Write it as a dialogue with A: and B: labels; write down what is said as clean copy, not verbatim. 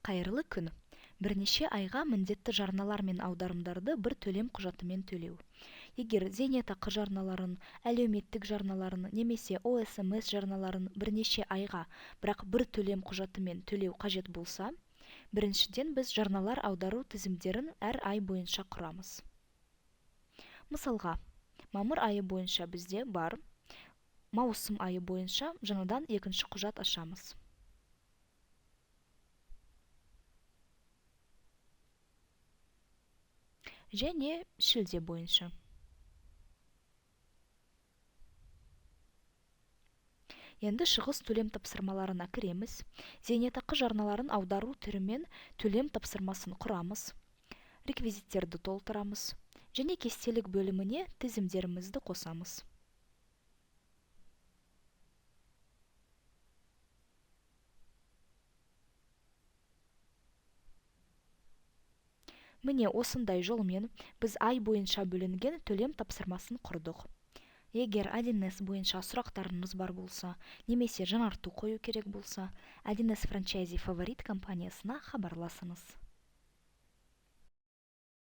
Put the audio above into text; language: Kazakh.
A: Қайырлы күн! Бірнеше айға міндетті жарналар мен аударымдарды бір төлем құжатымен төлеу. Егер зейнетақы жарналарын, әлеуметтік жарналарын немесе ОСМС жарналарын бірнеше айға, бірақ бір төлем құжатымен төлеу қажет болса, біріншіден біз жарналар аудару тізімдерін әр ай бойынша құрамыз. Мысалға, мамыр айы бойынша бізде бар, маусым айы бойынша жаңадан екінші құжат ашамыз. Және шілде бойынша. Енді шығыс төлем тапсырмаларына кіреміз. Зейнетақы жарналарын аудару түрімен төлем тапсырмасын құрамыз. Реквизиттерді толтырамыз. Және кестелік бөліміне тізімдерімізді қосамыз. Міне осындай жолмен біз ай бойынша бөлінген төлем тапсырмасын құрдық. Егер 1С бойынша сұрақтарыңыз бар болса, немесе жаңарту қою керек болса, 1С франчайзи Фаворит компаниясына хабарласыңыз.